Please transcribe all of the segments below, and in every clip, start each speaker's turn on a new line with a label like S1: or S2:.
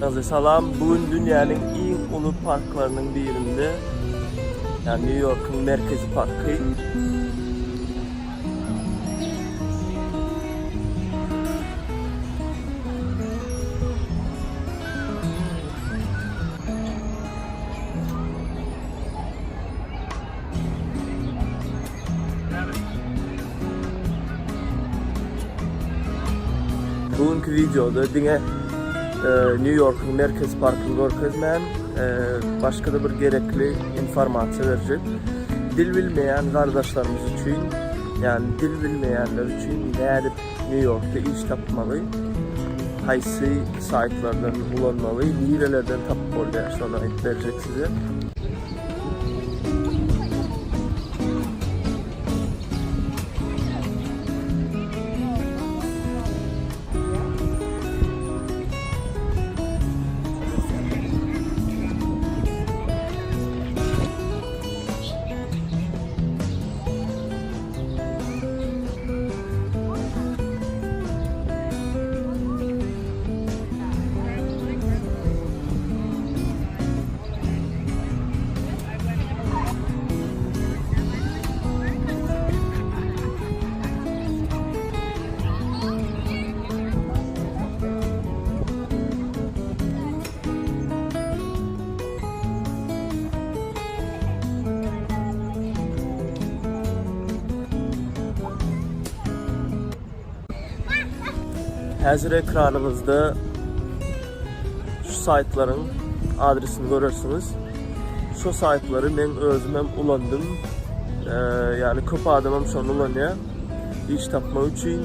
S1: Hemmäňize salam. Bu gün dünýäniň iň uly parklarynyň birinde, ýagny Nýu Ýorkuň merkezi parky. Bu günki wideoda diňe Nýu Ýorkuň merkezi parkyny görkezmän, başga-da bir gerekli informasiýa berjek. Dil bilmeýän gardaşlarymyz üçin, ýagny dil bilmeýänler üçin nädip Nýu Ýorkda iş tapmaly, haýsy saýtlardan ulanmaly, nirelerden tapyp bolýar, şony aýdyp berjek size. Häzir ekranyňyzda şu saýtlaryň adresini görersiňiz. Şu saýtlary men özüm hem ulandym. Ýagny köp adam hem şony ulanýar. Iş tapmak üçin.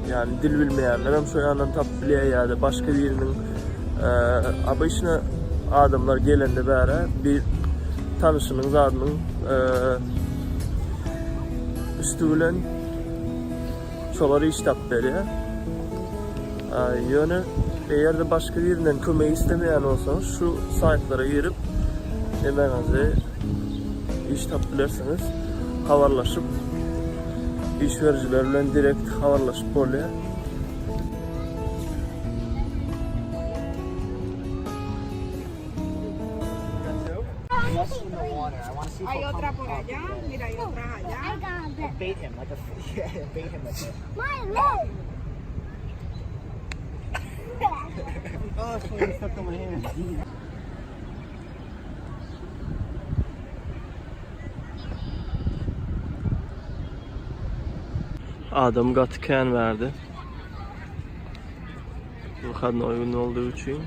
S1: Ýagny dil bilmeýänler hem şo ýandan tapyp bilýär ýa-da başga biriniň obyçny adamlar gelende bäre bir tanyşynyň zadynyň üsti bilen Şolar iş tapyp berýär. Ýöne eger-de başga birinden kömek islemeýän bolsaňyz şu saýtlara girip emeňizi iş tapyp bilersiňiz. Habarlaşyp iş berijiler bilen direkt habarlaşyp bolýar. Adam gaty kän bärde. Wyhodnoý gün boldugy üçin.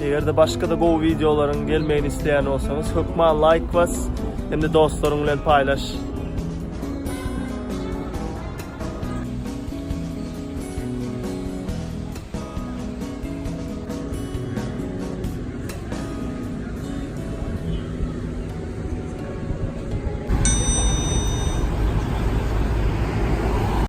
S1: Eger-de başga-da gowy wideolaryň gelmegini isleýän bolsaňyz, hökman laýk bas hem-de dostlaryň bilen paýlaş.